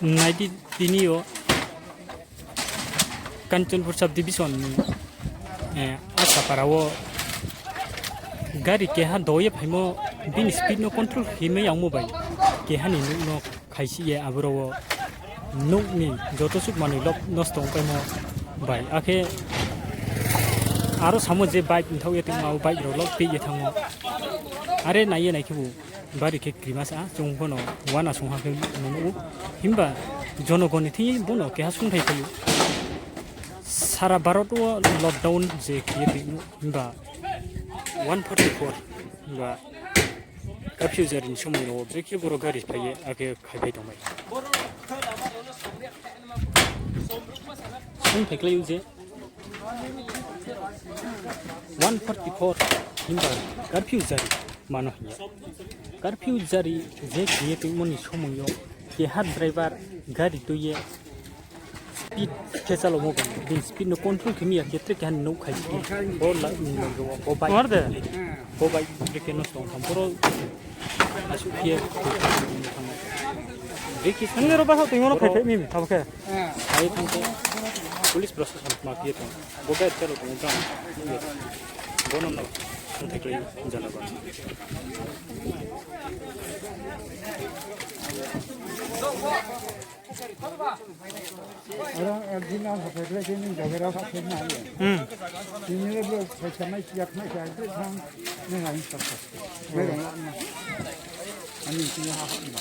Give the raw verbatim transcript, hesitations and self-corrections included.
Nai di, tini yo Kanchanpur sub division ni, eh, Asapara wo gari keha do ye phaimo, bini speed no control khe mai yangmo bai keha ni nouh no khaisi ye aboro wo nouh ni joto suh manoi lok nosto ong paimo bai. Akhe aro samo je bike mthaoh ye tongma, o bike rao lok peh ye thanngmo. Are nai ye nai khebu bari khe krima sa, chung pho no uana sungha khe nuh ou. Himba jonogon ni thing yo bo no keha sungthai phai ou. Sara Bharat wo lockdown je khe ye tong ou, himba one forty four himba curfew jari ni somoi rao wo brekhe boro gari phai ye akhe khai phai tongmai. Sungthai klái ou je one forty four himba curfew jari mano hing ye. Curfew jari je khe ye tongmo ni somoi yo keha driver gari tui ye speed khe chalomo bai, bini speed no control khe mi ya khe tre keha ni nouh khai phi. Bo la ni loge wo bo bike, bo bike brekhe nosto ong thanng boro asuh khe ye thanng. Brekhe nini ro baha tongmo no khai phai mi abo khe. Ai thanng khe police prosason ma khe ye tong. Bo bike chalo tong brang. Bo no no sungthai klái ou jana ba. Aro ekdin ang hathái khlai khe nini jaga rao hathái na ye. Tini le bo phaisa mai siya, mai siya, ekdin thang, nung ang saksa. Mairong la na. Ani tini ha ha na.